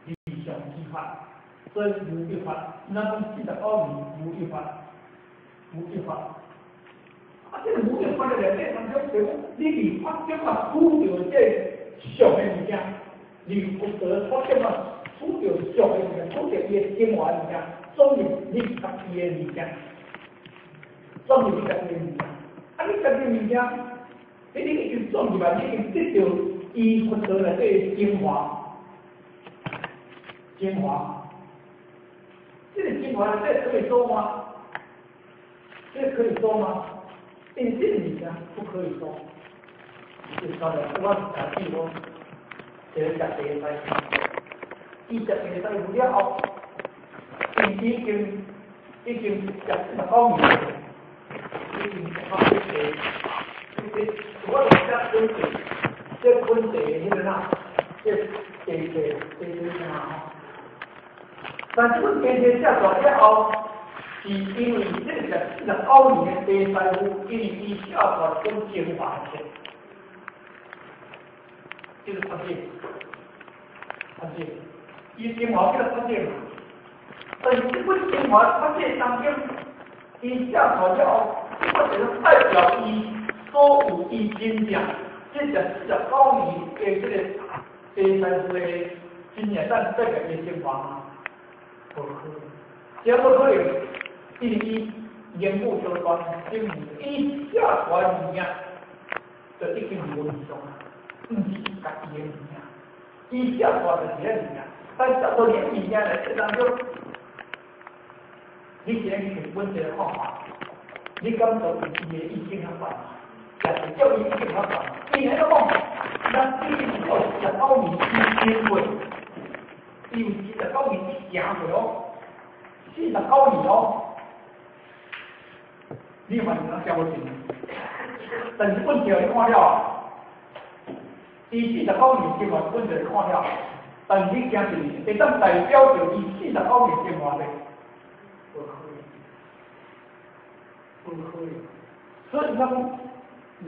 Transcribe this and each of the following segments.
離相之法，所以無一法，咱講49年無一法，無一法。啊，這個無一法的內底當中，就講你佇法中啊，取著這個俗的物件，佇佛陀法中啊，取著俗的物件，取著伊的精華物件，裝入你家己的物件，裝入你家己的物件。啊，你家己的物件，你已經裝入來，你已經得著伊佛陀內底的精華，精華。這個精華內底可以收嗎？這個可以收嗎？因為這個物件不可以收。就剛才我舉例講，一個食茶師，伊食茶師了後，伊已經食49年，已經食到這個，這個我來食粉茶，這粉茶彼個哪，這茶茶茶茶啥吼？但這本茶茶食煞了後，是因為這個食49年的茶師傅，因為伊寫出來講精華的。這個發現，發現，伊精華叫做發現嘛。但是這本精華發現當中，伊寫出來了後，這個就是代表伊所有伊真正這食49年的這個茶師傅的真正咱代表伊的精華嗎？無可能，這無可能，因為伊言語道斷，證明伊寫出來物件，就已經無異常啊。毋是家己的物件，伊寫出來就是彼物件，但寫出來物件內底當中，你是按去阮這個看法，你敢做伊的意見較懸？也是照伊意見較懸？伊安怎講？咱已經有49年伊經過，伊有49年伊行過哦，49年哦，你嘛是通寫無成？但是阮叫你看了。伊49年生活，阮就看了，但是你行是會當代表著伊49年生活咧，無可能，無可能。所以講，你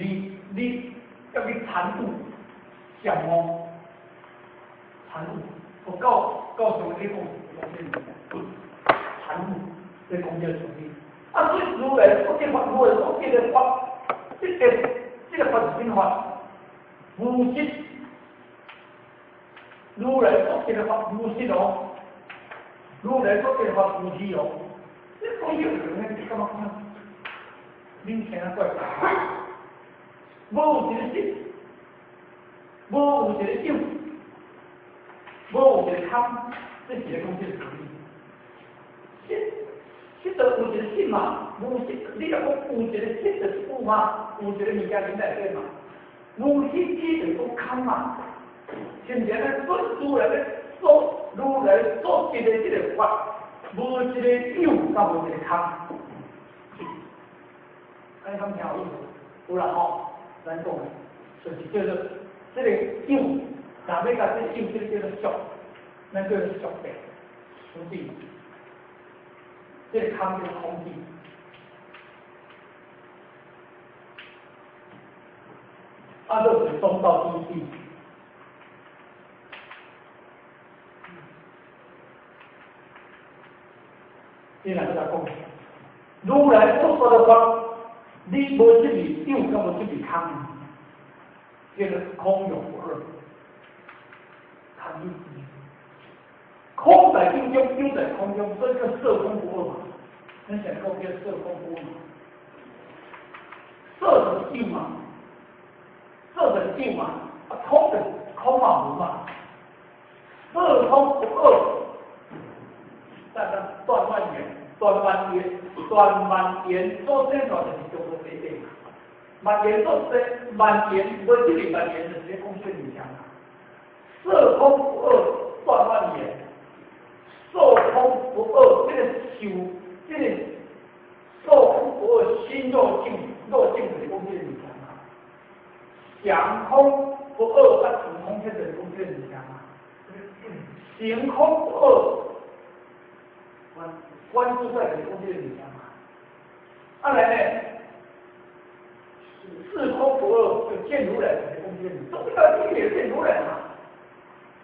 要去參悟、羨慕、參悟，我告訴你講，講這個物件，參悟，這講這個道理。啊，所以如來所得法，如來所得的法，這個法是啥法？無實，如來所得的法無實哦，如來所得的法無虛哦。這講有呢，你感覺講，恁聽怪怪，無有一個實，無有一個有，無有一個空，這是咧講這個道理。實，實就有一個實嘛，無實，你若講有一個實就是有嘛，有一個物件佇內底嘛。無實體就是講空嘛，是毋是按呢？所以如來咧所如來所得的這個法，無一個有，佮無一個空。按呢敢聽有意思？有啦吼，咱講的，就是叫做這個有，若欲共這個有，這個叫做俗，咱叫做俗諦、俗諦。這個空叫空諦。啊，就是中道第一義。你若閣來講，如來所說的法，你無執著有，佮無執著空，叫做空有不二，空有。空在有中，有在空中，所以叫色空不二嘛。咱現在講叫色空不二嘛，色就是有嘛。色就是有嘛，啊空就是空嘛無嘛，色空不二，但咱斷萬緣，斷萬緣，斷萬緣所生出來就是中道第一嘛。萬緣所生，萬緣無這個萬緣就是咧講這個物件嘛。色空不二，斷萬緣，色空不二，這個受，這個色空不二，心若淨，若淨就是講這個物件嘛。想空不二，啊，行空，這就是講這個物件嘛。行空不二，觀自在就是講這個物件嘛。啊來呢，四空不二，就見如來就是講這個物件，總之個你也見如來嘛。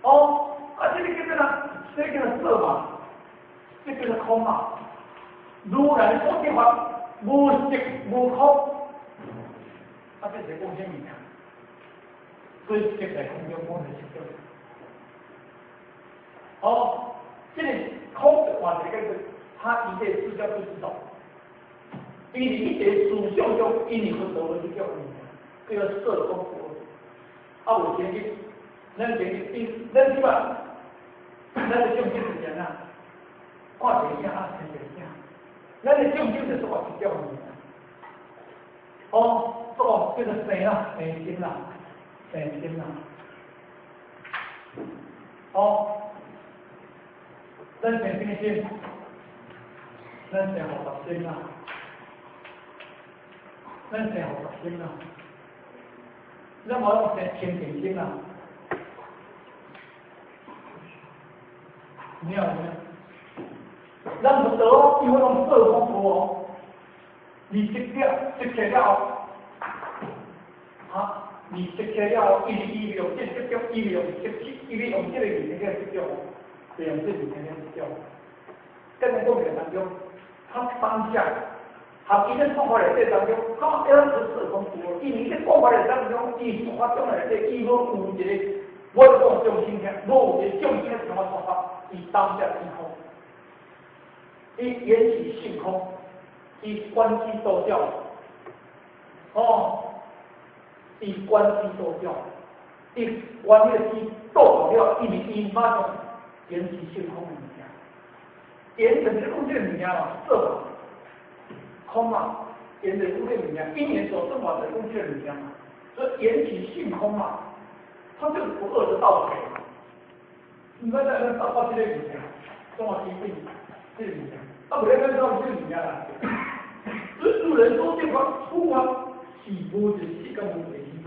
哦，啊，這個叫做啥？這叫做色嘛，這叫做空嘛。如來說的法，無色無空，啊，這是講啥物件？所以色在空中，空在色中。哦，這個空就換一個叫做，他一切思想不知道，伊佇一切思想中，因為佛道的這種物件，叫做色空無。啊，有前日，咱前日，因咱這擺，咱的眾生是怎啊？看電影啊，聽電影，咱的眾生就是說這種物件。哦，這個叫做生啊，生心啦，生心啦。哦，咱生啥物心？咱生護法心啦，咱生護法心啦。咱無攏生清淨心啦。沒有沒有，咱佛道因為攏色空無哦，你識了，識起了後，哈，你識起了後，伊伊用這個執著，伊用識起，伊用這個物件來執著，就用這個物件來執著。跟咱講的當中，他當下，他伊咧說法內底當中，他一直色空無，伊咧講法內當中，伊說法中內底，伊無有一個，我講眾生聽，無有一個眾生怎麼說法？伊當下即空，伊緣起性空，伊觀機逗教，哦，伊觀機逗教，伊觀彼個機逗了，因為伊馬上緣起性空的物件，緣就是講這個物件嘛，色嘛，空嘛，緣就是講這個物件，因緣所生法就是講這個物件嘛，所以緣起性空嘛，它就是不二的道理。毋該在咱到這個物件，總啊基本這個物件，啊無咧咱到這個物件啦。所以如來所說法，初法是無一世間無一義。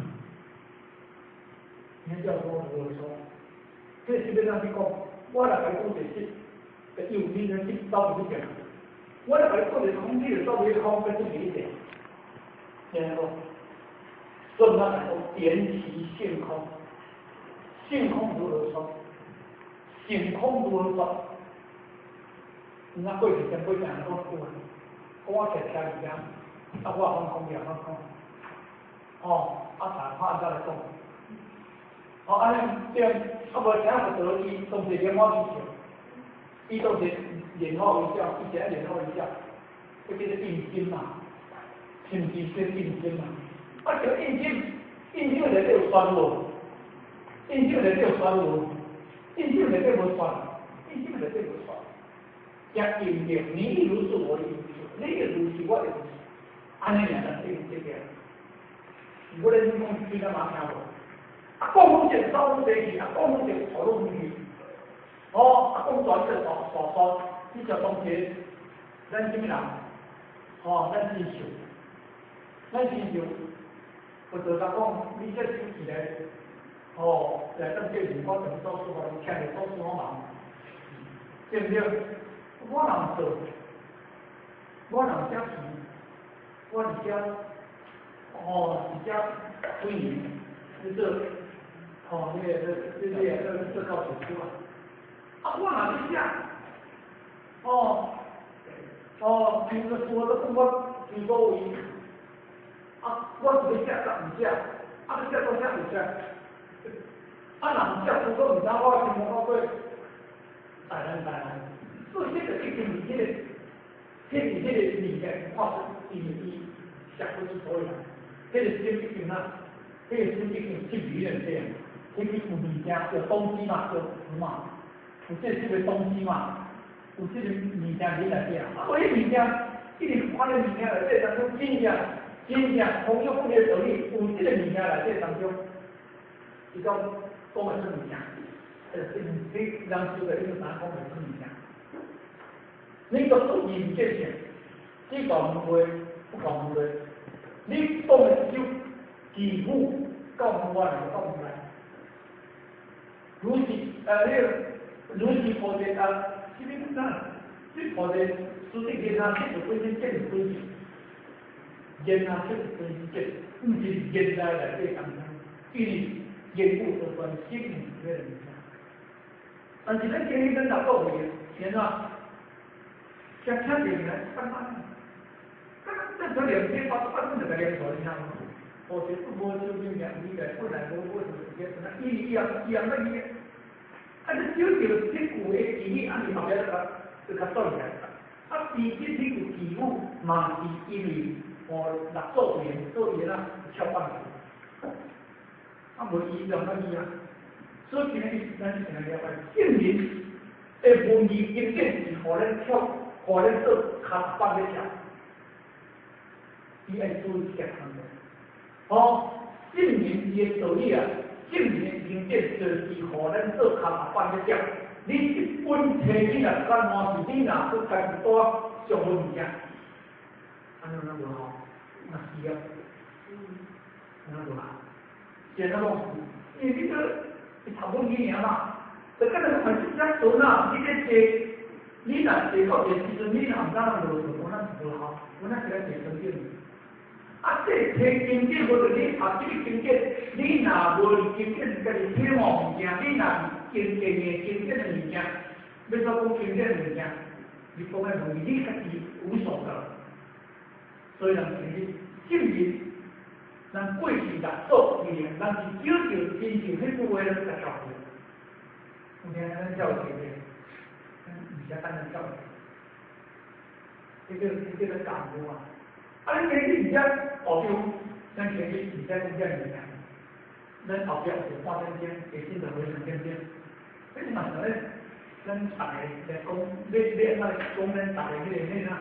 你叫我如何說？這是欲怎去講？我若共你講一個色，有你個色走袂去變。我若共你講一個空，你就走袂去空，欲轉袂去變。聽無？所以咱來講緣起性空，性空如何說？性空如何說？那過去前輩講講句啊，講我徛徛佇遐，啊我放空也放空，哦，啊查看按怎來講？哦，按呢對，啊無聽佛道，伊當時蓮花微笑，伊當時蓮花微笑，伊是愛蓮花微笑，這叫做印心嘛，是毋是說印心嘛？啊，這個印心，印心內底有酸無？印心內底有酸無？印心內底無酸，印心內底無酸。才印證，你亦如是，我亦如是，你亦如是，我亦如是，按呢爾才對這個。我咧講對咱嘛聽無？啊，講講者走攏地去，啊，講講者頭攏去。哦，啊，講大這個大大山，你就當一個咱啥物人？哦，咱真想，咱真想，佛陀甲講，你這修起來，哦，來當這人，我當祖師父，聽著祖師父忙，對毋對？我若毋做，我若毋遮去，我佇遮，哦，佇遮幾年，去做，哦，彼個這、這、這、這做教授啊。啊，我若佇遮，哦，哦，聽個說都講我無所謂，啊，我是欲食甲毋食，啊，欲食到啥就食，啊，若毋食，如果毋知我心無夠過，當然當然。所以這個已經是彼個，彼個彼個物件看出，因為伊寫不出所以然，彼個心已經啊，彼個心已經執迷了這樣，彼個有物件有東西嘛，有什嘛，有這這個東西嘛，有這個物件佇內底啊，啊，無彼物件，一直看咧物件內底當中，真正真正空有不的道理，有這個物件內底當中，伊講講會出物件，你人修的你就知影講會出物件。你讀書伊毋見性，你搞誤會不搞誤會？你講的就幾乎到無來，到無來。如是，你如是菩提啊，這邊哪？這菩提實際言啊，這就本身見本性，言啊，這就本身見，毋是言來內底當中，因為言故得觀，心毋是彼個物件。但是咱今日咱六祖會是按怎？先聽著來，慢慢，這這兩天發發生就個連鎖，你聽無？哦，這無修正命，你來本來無無就直接，那伊伊也伊也乜伊？啊，你少著這句的義理，按你後壁就較就較轉起來。啊，伊這這句義語嘛是因為哦六祖慧能，所以啦翹放去。啊，無伊就乜伊啊？所以今日咱先來了解聖人的文字經典是予咱跳，予咱做跤放咧跳。伊愛注意這個工作。哦，聖人伊的道理啊，聖人的經典就是予咱做跤放咧跳。你一本提你若干嘛是你若去家己帶上好物件，按呢咱無吼，那是啊，按呢無啊，是按怎講？因為你這你讀本語爾嘛，就敢若看這只船啊，你咧坐，你若坐到這時陣，你若毋知影落船，我那是無效，我那是來坐船頂。啊，這提經典無就你讀這個經典，你若無經典家己體悟物件，你若經典的經典的物件，欲怎講經典的物件？你講的容易，你家己無所得。所以人今日聖人，咱過去六祖慧能，咱是少著真正彼句話咱才跳過。有聽咱跳過袂？毋是簡單跳過，這個這個感悟啊！啊，你今日毋遮後邊，咱今日毋使講這物件，咱後壁有半點鐘，下先就回兩點鐘。你嘛是咧，咱逐个來講，你你按怎來講咱逐个彼個咩啊？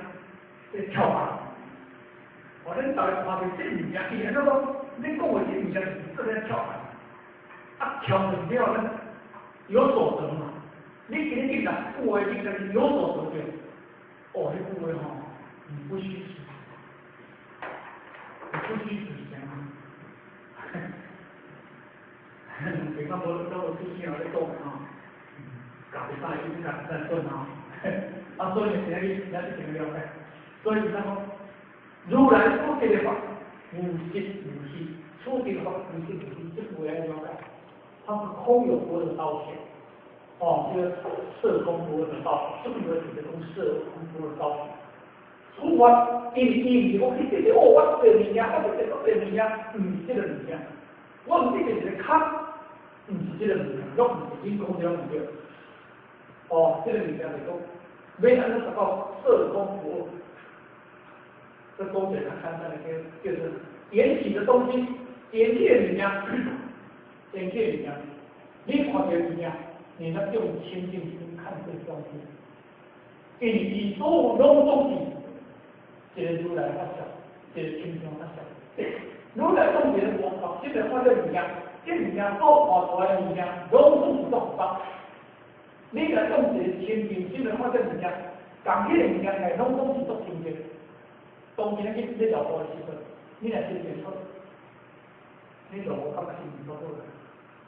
這跳法。哦，恁逐个看著這物件，伊按怎講？恁講的這物件是做咧跳法。啊，跳就了，咱有所得嘛。你今日你六句話，你家己有所得著。哦，彼句話吼，你不虛此行，你不虛此行啊！別講無都有出聲咧講吼，家己三個伊家己在轉吼，啊，所以今日咱一定了解。所以咱講，如來所得的法，無實無虛，所得的法無實無虛，這句話愛了解。它是空有不二的道體。哦，這個色空不二的道體，這個就是講色空不二道體。除法，伊伊毋是講去得哦，我這物件，我得這個物件，毋是這個物件。我毋是得一個空，毋是這個物件，攏毋是你講這攏毋對。哦，這個物件是講，欲按怎達到色空不二？這講起來較簡單的，叫做緣起的東西，緣起的物件，緣起的物件，你看著物件，你若用清淨心看這個東西，因為伊所有攏總是一個如來法相，一個清淨法相。如來講一個佛法，這個法這物件，這物件所看出來的物件，攏總是做法。你若用一個清淨心來看這物件，仝彼個物件來攏總是足清淨。當今去咧落雨的時陣，你若心情好，你落雨感覺心情足好啦。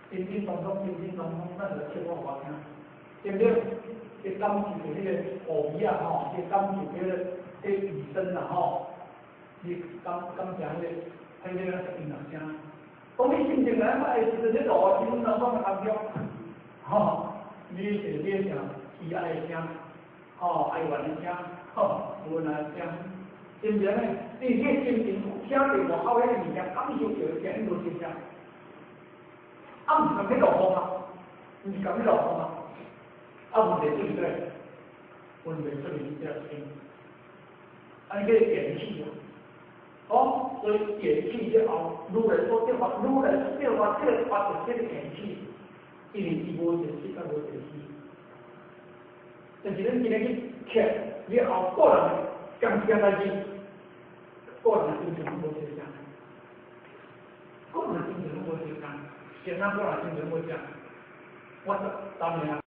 叮叮咚咚，叮叮咚咚，咱就唱歌予我聽，對不對？去感受著彼個雨味啊吼，去感受彼個彼雨聲啊吼，你感感謝彼個彼個音樂聲。當你心情來歹的時陣，你落雨時陣，人講會感吼，你是你的聲，悲哀的聲，吼，哀怨的聲，吼，無奈的聲，對不對？你你心情聽著外口彼個物件，感受著聲音無聲聲，啊，毋是共彼落雨嗎？毋是共彼落雨嗎？啊，問題出佇佗？問題出佇這個心，按呢叫緣起啊。哦，所以緣起之後，如來所得法，如來所得法，這個法就是這個緣起，因為伊無一個實，佮無一個虛。但是咱今日去拆，你後個人共一件代誌，個人的精神攏無相共，個人的精神攏無相共，先咱個人精神無相，我當年啊。